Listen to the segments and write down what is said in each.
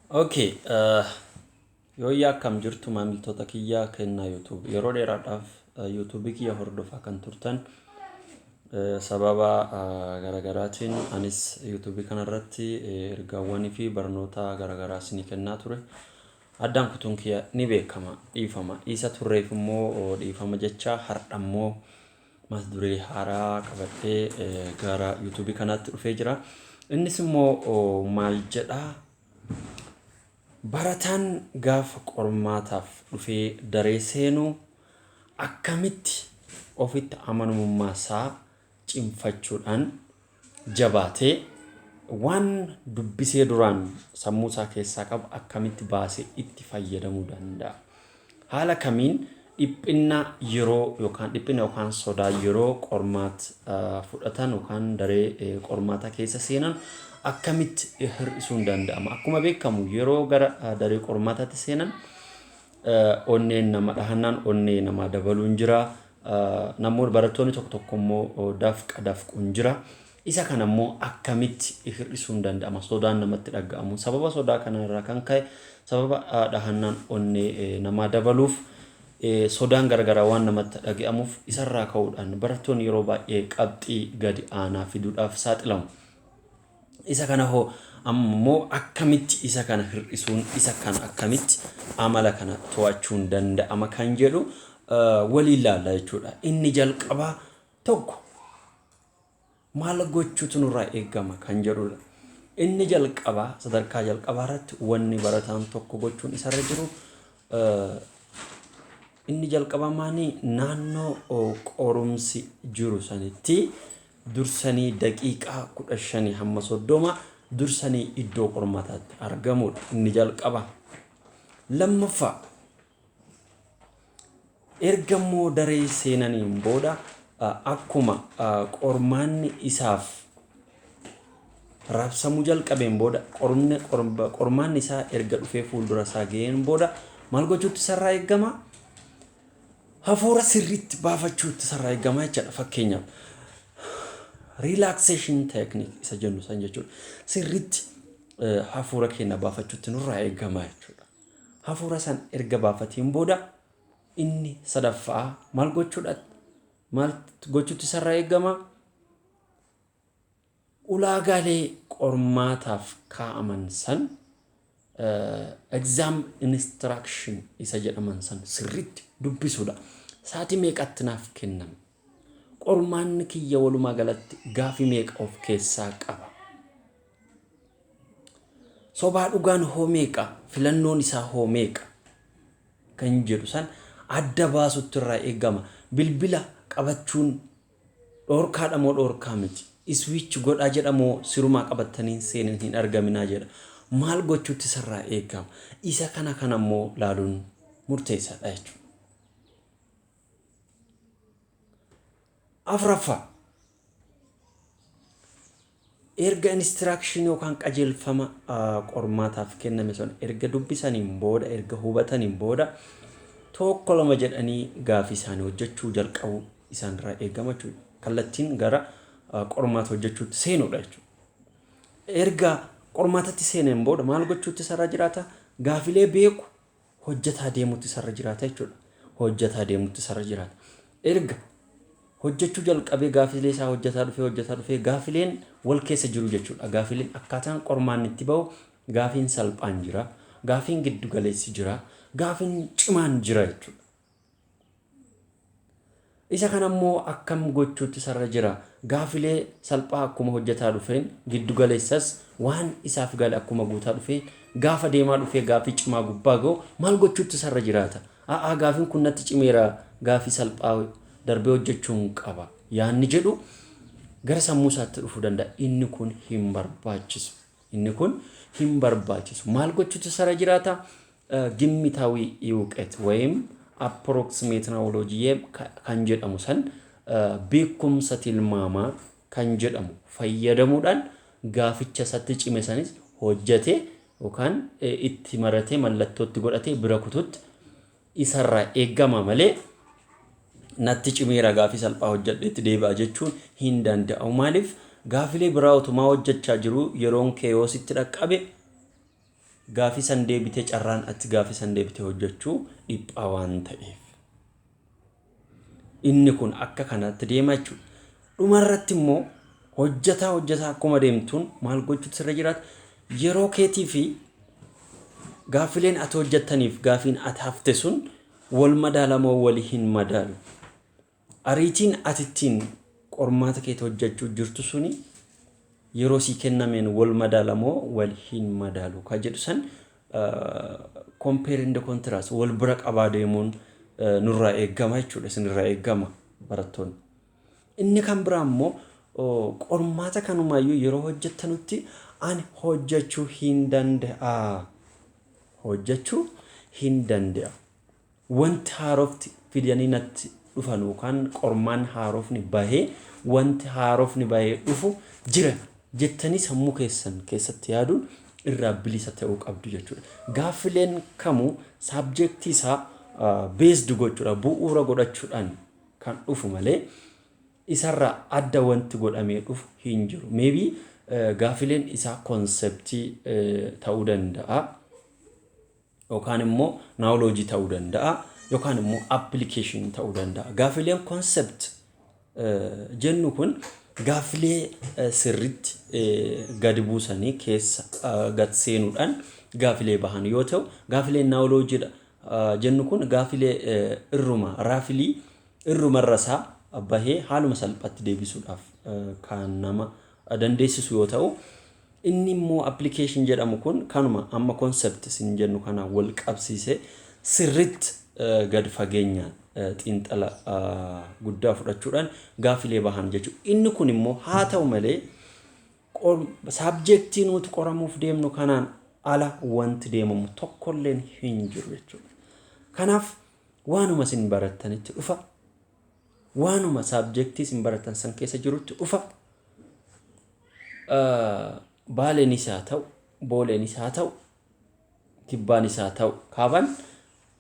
Okay, yooyyaa akkam jirtu maamiltoota kiyyaa kennaa YouTube. Yeroo dheeraadhaaf YouTube kiyya hordofaa kan turtan sababa garaagaraatiin anis YouTube kanarratti ergaawwanii fi barnoota garaagaraa isinii kennaa ture. Addaan kutuun kiyya ni beekama, dhiifama. Isa turreef immoo dhiifama jecha har'a immoo mata duree haaraa qabadhee gara YouTube kanaatti dhufee jira. Innis immoo maal jedhaa? Barataan gaafa qormaataaf dhufee daree seenu akkamitti ofitti amanamummaa isaa cimfachuudhaan jabaatee waan dubbisee duraan sammuu isaa keessaa qabu akkamitti baasee itti fayyadamuu danda'a? Haala kamiin dhiphina yeroo yookaan dhiphina yookaan sodaa yeroo qormaata fudhatan yookaan daree qormaataa keessa seenan akkamitti hir'isuun danda'ama? Akkuma beekamu yeroo gara daree qormaataatti seenan onneen nama dhahannaan onnee namaa dabaluun jira. Namoonni barattoonni tokko tokko immoo dafqa dafquun jira. Isa kana immoo akkamitti hir'isuun danda'ama? Sodaan namatti dhaga'amu. Sababa sodaa kanarraa kan ka'e, sababa dhahannaan onnee namaa dabaluuf, sodaan garaagaraa waan namatti dhaga'amuuf, isarraa ka'uudhaan barattoonni yeroo baay'ee qabxii gadi aanaa fiduudhaaf saaxilamu. Isa kana hoo ammoo akkamitti isa kana hir'isuun, isa kana akkamitti amala kana to'achuun danda'ama kan jedhu waliin ilaalla jechuudha. Inni jalqabaa tokko maal gochuutu nurraa eegama kan jedhudha. Inni jalqabaa, sadarkaa jalqabaa irratti wanni barataan tokko gochuun isarra jiru inni jalqabaa maanii? Naannoo qorumsi jiru sanitti dursanii daqiiqaa 15 hamma 30 dursanii iddoo qormaataatti argamudha. Inni jalqabaa. Lammaffaa, erga immoo daree seenaniin booda akkuma qormaanni isaaf raabsamuu jalqabeen booda, qormaanni isaa erga dhufee fuuldura isaa ga'een booda maal gochuutti isarraa eegama? Hafuura sirriitti baafachuutti isarraa eegama jechaadha. Fakkeenyaaf, relaxation technique isa jennu san jechuudha. Sirriitti hafuura keenya baafachuutti nurraa eegama jechuudha. Hafuura san erga baafateen booda inni sadaffaa maal gochuudha? Maal gochuutti isarraa eegama? Ulaagaalee qormaataaf kaa'aman san, exam instruction isa jedhaman san sirriitti dubbisuudha. Sa'aatii meeqatti naaf kenname? Qormaanni kiyya walumaa galatti gaafii meeqa of keessaa qaba? Sobaa dhugaan hoo meeqa? Filannoon isaa hoo meeqa? Kan jedhu san adda baasutti irraa eegama. Bilbila qabachuun dhoorkaadha moo dhoorkaa miti? Switch godhaa jedha moo sirumaa qabattanii seenan hin argaminaa jedha? Maal gochuutti isarraa eegama? Isa kana immoo laaluun murteessaadha jechuudha. Afuraffaa, erga instruction yookaan qajeelfama qormaataaf kenname sun erga dubbisaniin booda, erga hubataniin booda, tokko lama jedhanii gaafii isaanii hojjechuu jalqabu isaanirraa eegama jechuudha. Kallattiin gara qormaata hojjechuutti seenuudha jechuudha. Erga qormaatatti seeneen booda maal gochuutti isarra jiraata? Gaafilee beeku hojjetaa deemuutti isarra jiraata jechuudha. Hojjetaa deemuutti isarra jiraata. Erga hojjechuu jalqabee gaafilee isaa hojjetaa dhufee, hojjetaa dhufee, gaafileen wal keessa jiru jechuudha. Gaafileen akkaataan qormaanni itti bahu gaafiin salphaan jira, gaafiin giddu galeessi jira, gaafiin cimaan jira jechuudha. Isa kana immoo akkam gochuutti isarra jira? Gaafilee salphaa akkuma hojjetaa dhufeen, giddu galeessas waan isaaf gale akkuma guutaa dhufeen, gaafa deemaa dhufee gaafii cimaa gubbaa ga'u maal gochuutti isarra jiraata? A'aa, gaafiin kun natti cimeera, gaafii salphaa darbee hojjechuun qaba. Yaanni jedhu gara sammuu isaatti dhufuu danda'a. Inni kun hin barbaachisu. Inni kun hin barbaachisu. Maal gochuutti isarra jiraata? ግምታዊ እውቀት ወይም approximate knowledge kan jedhamu san, beekumsa tilmaamaa kan jedhamu fayyadamuudhaan gaaficha isatti cime sanis hojjetee yookaan itti maratee mallattootti godhatee bira kututti isarraa eegama malee natti cimeera, gaafii salphaa hojjedheetti deebi'a jechuun hin danda'amu. Maaliif? Gaafilee biraa otumaa hojjechaa jiru yeroon kee yoo sitti dhaqqabe Gaafii san deebitee, carraan ati gaafii san deebitee hojjechuu dhiphaa waan ta'eef. Inni kun akka kanatti deema jechuudha. Dhumarratti immoo hojjetaa hojjetaa akkuma deemtuun maal gochuutu sirra jiraata? Yeroo keetii fi gaaffileen ati hojjettaniif gaafiin ati hafte sun wal madaalamoo walii hin madaalu? Ariitiin ati ittiin qormaata keetii hojjechuu jirtu suni yeroo sii kennameen wal madaalamoo wal hin madaalu ka jedhu san compare and contrast, wal bira qabaa deemuun nurraa eeggama jechuudha, isinirraa eeggama, barattoonni. Inni kan biraa immoo qormaata kanumaayyuu yeroo hojjettanutti ani hojjechuu hin danda'a. Hojjechuu hin danda'a. Wanti haarofti fidanii natti dhufan yookaan qormaan haarofni bahee, wanti haarofni bahee dhufu jira jettanii sammuu keessan keessatti yaaduun irraa bilisa ta'uu qabdu jechuudha. Gaaffileen kamuu subjectii isaa based gochuudha, bu'uura godhachuudhaan kan dhufu malee isarraa adda wanti godhamee dhufu hin jiru. Maybe gaaffileen isaa conceptii ta'uu danda'a, yookaan immoo knowledge ta'uu danda'a, yookaan immoo application ta'uu danda'a. Gaaffileen concept jennu kun gaaffilee sirriitti gadi buusanii keessa gad seenuudhaan gaaffilee bahan yoo ta'u, gaaffileen knowledgedha jennu kun gaaffilee irruma roughly irrumarra isaa bahee haaluma salphaatti deebisuudhaaf kan nama dandeessisu yoo ta'u, inni immoo application jedhamu kun kanuma amma concept isin jennu kana wal qabsiisee sirriitti gad fageenyaan xiinxala guddaa fudhachuudhaan gaaffilee bahan jechuudha. Inni kun immoo haa ta'u malee subjectii nuti qoramuuf deemnu kanaan ala wanti deemamu tokkolleen hin jiru jechuudha. Kanaaf waanuma isin barattanitti dhufa. Waanuma subjectii isin barattan san keessa jirutti dhufa. Baaleenis haa ta'u, Booleenis haa ta'u, Kibbaanis haa ta'u, kaabaan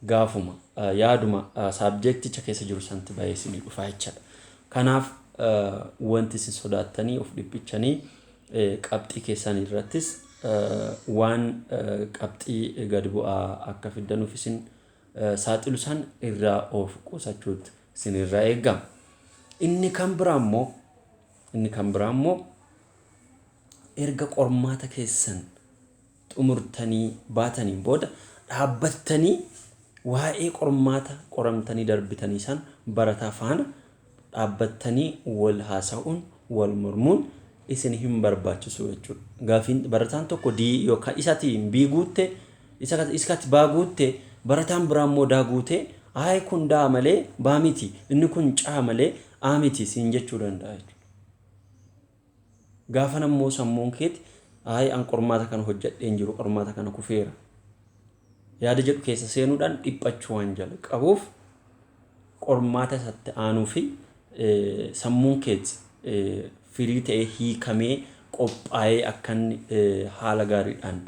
gaafuma yaaduma subjecticha keessa jiru santi bahee isinii dhufa jechaadha. Kanaaf wanti isin sodaattanii of dhiphichanii qabxii keessan irrattis waan qabxii gadi bu'aa akka fiddanuuf isin saaxilu san irraa of qusachuutu isin irraa eegama. Inni kan biraa immoo erga qormaata keessan xumurtanii baatanii booda dhaabbattanii waa'ee qormaata qoramtanii darbitanii san barataa faana dhaabbattanii wal haasa'uun, wal mormuun isin hin barbaachisu jechuudha. Gaafiin barataan tokko D yookaan isatiin B guutte, isatti baa guutte, barataan biraa immoo daa guute, "Ayi, kun daa malee baa miti, inni kun caa malee aa miti" siin jechuu danda'a jechuudha. Gaafa nammoo sammuun keeti "Ayi, an qormaata kana hojjedheen jiru, qormaata kana kufeera" yaada jedhu keessa seenuudhaan dhiphachuu waan jalqabuuf, qormaata isatti aanuu fi sammuun keeti firii ta'ee hiikamee qophaa'ee akka inni haala gaariidhaan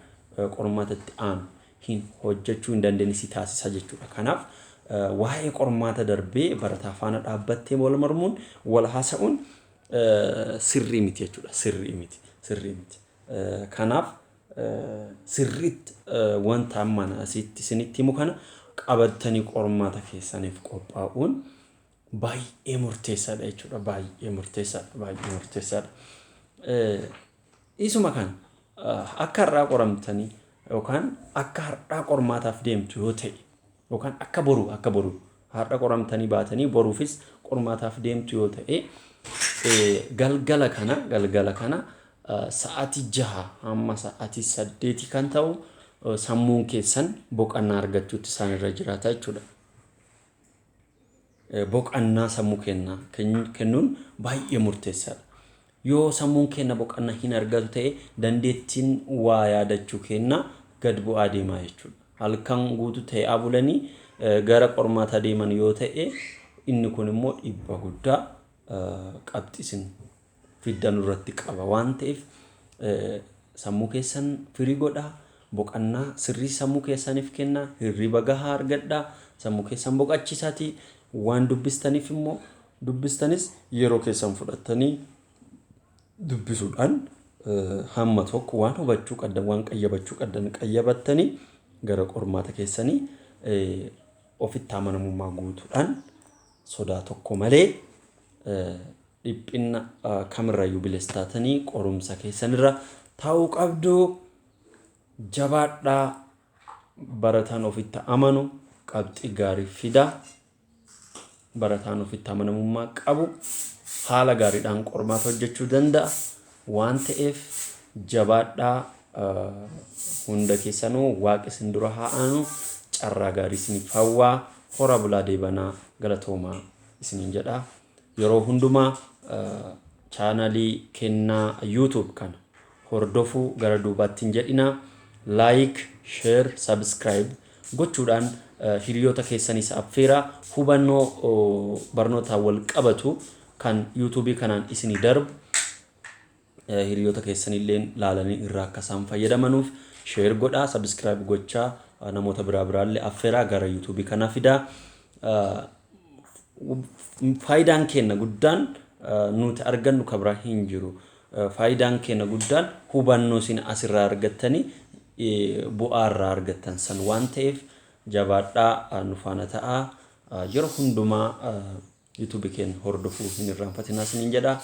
qormaata itti aanu hin hojjechuu hin dandeenye si taasisa jechuudha. Kanaaf waa'ee qormaata darbee barataa faana dhaabbattee wal mormuun, wal haasa'uun sirrii miti jechuudha. Sirrii miti. Sirrii miti. Kanaaf sirriitti wanta amma asitti isinitti himu kana qabattanii qormaata keessaniif qophaa'uun baay'ee murteessaadha jechuudha. Baay'ee murteessaadha. Baay'ee murteessaadha. Isuma kana akka har'aa qoramtanii yookaan akka har'aa qormaataaf deemtu yoo ta'e, yookaan akka boru har'a qoramtanii baatanii boruufis qormaataaf deemtu yoo ta'e, galgala kana sa'aatii 6 hamma sa'aatii 8 kan ta'u sammuun keessan boqonnaa argachuutti isaan irra jiraata jechuudha. Boqonnaa sammuu kennaa kennuun baay'ee murteessaadha. Yoo sammuun keenya boqonnaa hin argatu ta'e, dandeettiin waa yaadachuu keenya gad bu'aa deemaa jechuudha. Halkan guutuu ta'ee bulanii gara qormaataa deeman yoo ta'e, inni kun immoo dhiibbaa guddaa qabxii isin fiddan irratti qaba waan ta'eef, sammuu keessan firii godhaa, boqonnaa sirrii sammuu keessaniif kennaa, hirriba gahaa argadhaa, sammuu keessan boqochiisaatii waan dubbistaniif immoo dubbistanis yeroo keessan fudhattanii dubbisuudhaan Hamma tokko waan hubachuu qabdan, waan qayyabachuu qabdan qayyabattanii gara qormaata keessanii ofitti amanamummaa guutuudhaan, sodaa tokko malee, dhiphina kamirrayyuu bilisa taatanii qorumsa keessanirra taa'uu qabdu. Jabaadhaa. Barataan ofitti amanu qabxii gaarii fida. Barataan ofitti amanamummaa qabu haala gaariidhaan qormaata hojjechuu danda'a waan ta'eef, jabaadhaa. Hunda keessanuu Waaqi isin dura haa aanu. Carraa gaarii isiniif hawwaa. Hora bulaa, deebanaa, galatoomaa isiniin jedha. Yeroo hundumaa chaanalii kennaa YouTube kana hordofuu gara duubaatti hin jedhinaa. Like, share, subscribe gochuudhaan hiriyoota keessanis affeeraa. Hubannoo barnootaan wal qabatu kan yuutuubii kanaan isinii darbu hiriyoota keessanillee laalanii irraa akka isaan fayyadamanuuf share godhaa, subscribe gochaa, namoota biraa biraallee affeeraa, gara yuutuubii kanaa fidaa. Faayidaan keenya guddaan nuti argannu kan biraa hin jiru. Faayidaan keenya guddaan hubannoo isin asirraa argattanii bu'aa irraa argattan san waan ta'eef, jabaadhaa, nu faana ta'aa. Yeroo hundumaa yuutuubii keenya hordofuu hin irraanfatinaa isiniin jedha.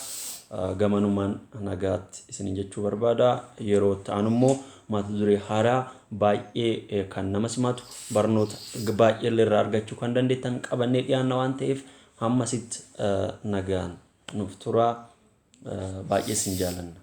Gamanumaan nagaatti isiniin jechuu barbaada. Yeroo ta'an immoo mata duree haaraa baay'ee kan nama simatu, barnoota baay'ee irraa argachuu kan dandeettan qabannee dhiyaanna waan ta'eef, hammasitti nagaan nuuf turaa. Baay'ee isin jaalanna.